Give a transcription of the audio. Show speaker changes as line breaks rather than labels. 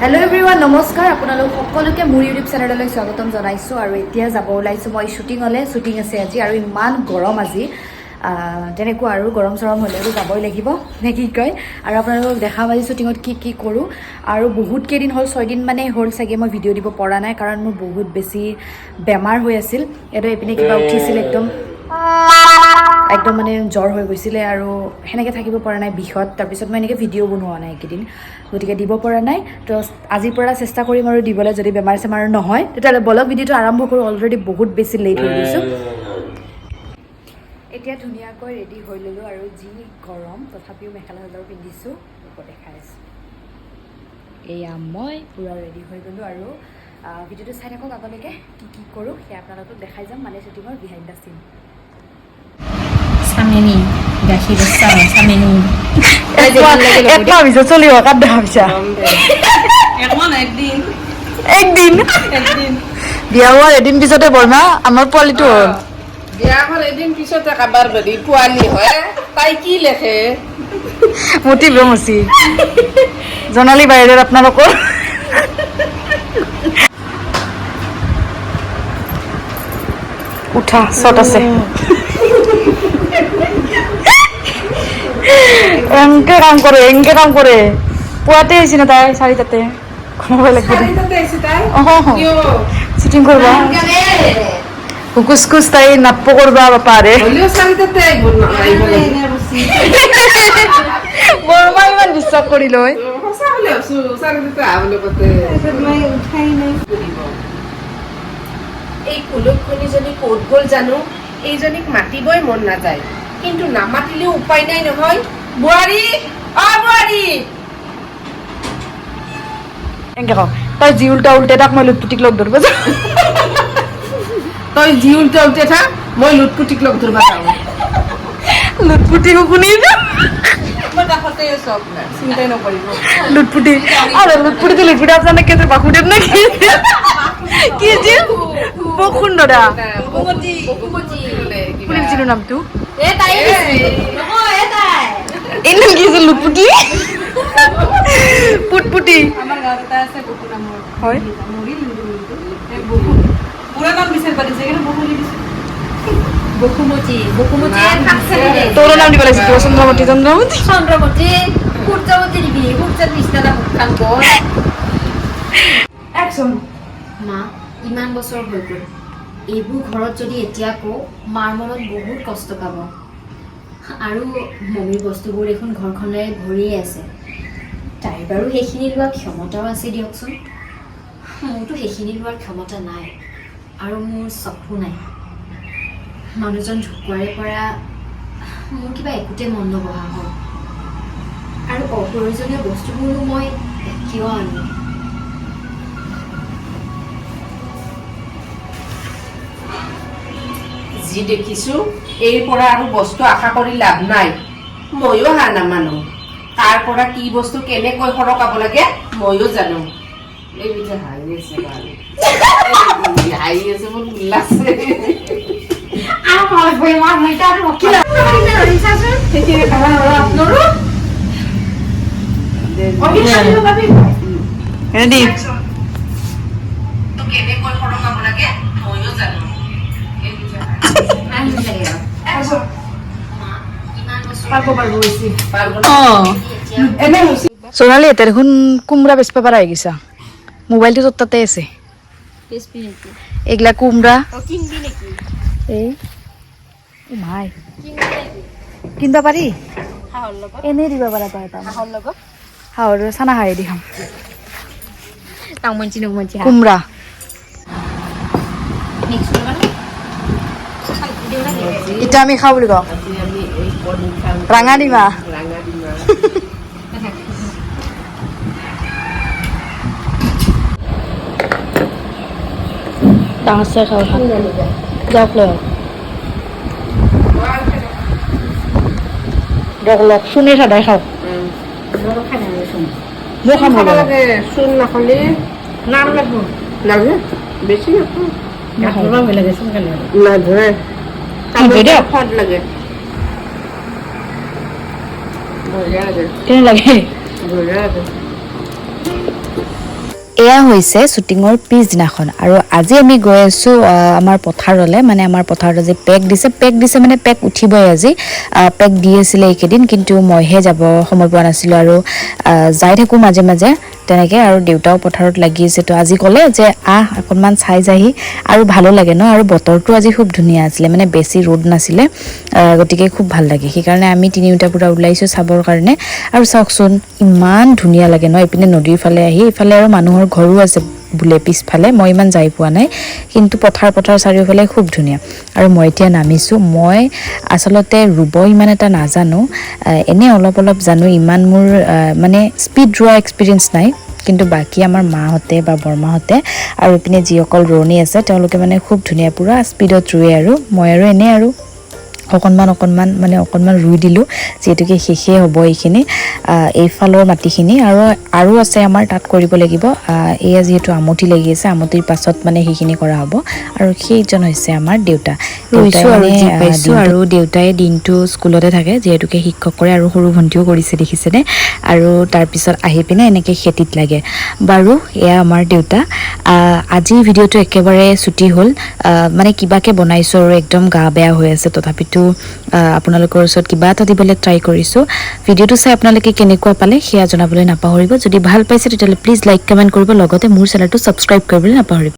Hello' everyone, নমস্কাৰ। আপোনালোক সকলোকে মোৰ ইউটিউব চেনেললৈ স্বাগতম জনাইছোঁ। আৰু এতিয়া যাব ওলাইছোঁ মই শ্বুটিঙলৈ। শ্বুটিং আছে আজি আৰু ইমান গৰম আজি, তেনেকুৱা আৰু গৰম চৰম হ'লেও যাবই লাগিব নে কি কয়। আৰু আপোনালোকক দেখাম আজি শ্বুটিঙত কি কি কৰোঁ। আৰু বহুত কেইদিন হ'ল, 6 দিন মানে হ'ল চাগে, মই ভিডিঅ' দিব পৰা নাই, কাৰণ মোৰ বহুত বেছি বেমাৰ হৈ আছিল। এইটো এইপিনে কিবা উঠিছিল, একদম একদম মানে জ্বৰ হৈ গৈছিলে আৰু সেনেকৈ থাকিব পৰা নাই বিষত। তাৰপিছত মই এনেকৈ ভিডিঅ' বনোৱা নাই এইকেইদিন, গতিকে দিব পৰা নাই। তো আজিৰ পৰা চেষ্টা কৰিম আৰু দিবলৈ, যদি বেমাৰ চেমাৰ নহয়। তেতিয়াহ'লে বলক, ভিডিঅ'টো আৰম্ভ কৰোঁ। অলৰেডি বহুত বেছি লেট হৈ গৈছোঁ। এতিয়া ধুনীয়াকৈ ৰেডি হৈ ল'লোঁ আৰু যি গৰম, তথাপিও মেখেলা চাদৰ পিন্ধিছোঁ, লোক দেখাই আছোঁ। এয়া মই পূৰা ৰেডি হৈ গ'লোঁ আৰু ভিডিঅ'টো চাই থাকক আগলৈকে, কি কি কৰোঁ সেয়া আপোনালোকক দেখাই যাম, মানে শ্বুটিঙৰ বিহাইণ্ড the চিন।
চামেনি গাখীৰ চাহ চামেনি।
একমাহ পিছত চলি কাত দেখা পিছা।
একদিন।
একদিন বিয়া হোৱাৰ এদিন পিছতে বৰমা আমাৰ পোৱালিটো হ'ল।
বিয়াখন এদিন পিছতে কাবাৰ বাৰী পোৱালি হয়, তাই কি লেখে?
মতি ব্ৰহ্মচি জনালী বাহিৰত আপোনালোকৰ। উঠা চট আছে। এনকে কাম কৰে, এনকে কাম কৰে। পুৱাতে আহিছে না তাই, 4টাতে ঘুমাব লাগিব।
4টাতে আহিছে তাই?
অহ।
কিয়?
চিটিং কৰবা, হুকুচ কুচ তাই নাপ্প কৰবা, বাপাৰে।
হ'লেও 4টাতে আহিব আহিব লাগে।
বৰমা ইমান বিশ্বাস কৰি লয়।
সঁচা বুলি ভাবছো, 4টাতে আহা বুলি কতে। এই কুলক্ষণীজনী ক'ত গ'ল জানো? এইজনীক মাতিবই মন নাযায়, কিন্তু নামাতিলেও উপায় নাই নহয়। বোৱাৰী, অ বোৱাৰী।
এনেকে কওঁ, তই যি উল্টা উল্টে তাক, মই লুটপুটিক লগ ধৰিব যাওঁ।
তই যি উল্টা উল্টে থাক, মই লুটপুটিক লগ ধৰিব যাওঁ।
লুটপুটি শুকুনি।
মই কাষতে আছো আপোনাৰ, চিন্তাই নকৰিব।
লুটপুটি আৰু লুটপুটিটো লুটপুটি আপোনাৰ কেতিয়া বাসুদেৱ নে কি কি আছিল বসুন্ধৰা? কোনে দিছিলো নামটো? এই নাম কি আছিল? লুটপুটি, পুটপুটি।
আমাৰ গাঁৱত এটা আছে বকু নামৰ।
হয়।
মৰিল কিন্তু পুৰা নাম বিচাৰি পাতিছে, কিন্তু বকু দিছে।
বসুমতী, বসুমতী।
তোৰো নাম দিব লাগিছিল কিবা, চন্দ্ৰমতী, চন্দ্ৰমতী।
চন্দ্ৰমতী, সূৰ্যমতী দিবি, সূৰ্যৰ নিচিনা মুখখন গ'ল।
একচন।
মা, ইমান বছৰ হৈ গ'ল, এইবোৰ ঘৰত যদি এতিয়া কওঁ, মাৰ মনত বহুত কষ্ট পাব। আৰু মমীৰ বস্তুবোৰ দেখোন ঘৰখনেৰে ভৰিয়ে আছে। তাইৰ বাৰু সেইখিনি লোৱাৰ ক্ষমতাও আছে দিয়কচোন, মোৰতো সেইখিনি লোৱাৰ ক্ষমতা নাই আৰু মোৰ চখো নাই। মানুহজন ঢুকুৱাৰে পৰা মোৰ কিবা একোতে মন নবহা হ'ল। আৰু অপ্ৰয়োজনীয় বস্তুবোৰো মই কিয় আনো?
যি দেখিছো, এইৰ পৰা আৰু বস্তু আশা কৰি লাভ নাই। ময়ো হাৰ নামানো। কাৰ পৰা কি বস্তু কেনেকৈ সৰকাব লাগে ময়ো জানো। এই পিঠা হাঁহি আছে, ভাল এই, হাঁহি আছে, মোৰ উল্লাসে। নৰো।
ৰেডি।
কেনেকৈ সৰকাব লাগে ময়ো জানো। এই পিঠা
পাৰব, পাৰব বেছি।
পাৰব।
অঁ।
এনে হৈছে।
সোণালী, এতিয়া দেখোন কোমৰা বেচিব পাৰা হৈ গৈছা। মোবাইলটো তোৰ তাতে আছে। এইগিলা কোমৰা এই মাই কিনিব পাৰি, এনেই দিব পাৰা তই এটা হাঁহৰ চানা খাই দি খাম। কোমৰা। এতিয়া আমি খাওঁ বুলি কওঁ।
আজি আমি এই কণী খাম।
ৰাঙা ডিমা।
ৰাঙা ডিমা।
ডাঙৰ চাই খাওঁ, যাওক লৈ আহক। লগ চুনি সদায় খাওক। মই খাম।
খাব লাগে, চূণ নাখালে লাগে বেছি নাখাওঁ। নাধৰে।
নধৰে দিয়ক।
সোৱাদ লাগে, বঢ়িয়া লাগে।
কেনে লাগে?
বঢ়িয়া লাগে।
এয়া হৈছে শ্বুটিঙৰ পিছদিনাখন আৰু আজি আমি গৈ আছোঁ আমাৰ পথাৰলৈ। মানে আমাৰ পথাৰত আজি পেক দিছে। পেক দিছে মানে পেক উঠিবই আজি। পেক দি আছিলে এইকেইদিন, কিন্তু মইহে যাব সময় পোৱা নাছিলোঁ আৰু যাই থাকোঁ মাজে মাজে তেনেকৈ। আৰু দেউতাও পথাৰত লাগি আছে, তো আজি ক'লে যে আহ, অকণমান চাই যাহি আৰু ভালো লাগে ন। আৰু বতৰটো আজি খুব ধুনীয়া আছিলে, মানে বেছি ৰ'দ নাছিলে, গতিকে খুব ভাল লাগে। সেইকাৰণে আমি তিনিওটা পূৰা ওলাইছোঁ চাবৰ কাৰণে। আৰু চাওকচোন, ইমান ধুনীয়া লাগে ন এইপিনে নদীৰ ফালে আহি। এইফালে আৰু মানুহৰ ঘৰো আছে বোলে পিছফালে, মই ইমান যাই পোৱা নাই, কিন্তু পথাৰ পথাৰ চাৰিওফালে খুব ধুনীয়া। আৰু মই এতিয়া নামিছোঁ। মই আচলতে ৰুব ইমান এটা নাজানো, এনেই অলপ অলপ জানো, ইমান মোৰ মানে স্পীড ৰোৱা এক্সপিৰিয়েঞ্চ নাই। কিন্তু বাকী আমাৰ মাহঁতে বা বৰমাহঁতে আৰু ইপিনে যিসকল ৰোৱনী আছে, তেওঁলোকে মানে খুব ধুনীয়া পূৰা স্পীডত ৰুৱে। আৰু মই আৰু এনেই আৰু অকণমান অকণমান মানে অকণমান ৰুই দিলোঁ, যিহেতুকে শেষেই হ'ব এইখিনি, এইফালৰ মাটিখিনি। আৰু আৰু আছে আমাৰ তাত কৰিব লাগিব। এয়া যিহেতু আমঠি লাগি আছে, আমঠিৰ পাছত মানে সেইখিনি কৰা হ'ব। আৰু সেইজন হৈছে আমাৰ দেউতা।
ৰুইছোঁ আৰু
দেউতাই
যি
মানে,
পাইছোঁ।
আৰু দেউতাই দিনটো স্কুলতে থাকে, যিহেতুকে শিক্ষক কৰে। আৰু সৰু ভণ্টিও কৰিছে, দেখিছেনে? আৰু তাৰপিছত আহি পিনে এনেকৈ খেতিত লাগে। বাৰু, এয়া আমাৰ দেউতা। আজিৰ ভিডিঅ'টো একেবাৰে ছুটি হ'ল, মানে কিবাকৈ বনাইছোঁ আৰু একদম গা বেয়া হৈ আছে, তথাপিতো আপোনালোকৰ ওচৰত কিবা এটা দিবলৈ ট্ৰাই কৰিছোঁ। ভিডিঅ'টো চাই আপোনালোকে কেনেকুৱা পালে সেয়া জনাবলৈ নাপাহৰিব। যদি ভাল পাইছে, তেতিয়াহ'লে প্লিজ লাইক, কমেণ্ট কৰিব, লগতে মোৰ চেনেলটো ছাবস্ক্ৰাইব কৰিবলৈ নাপাহৰিব।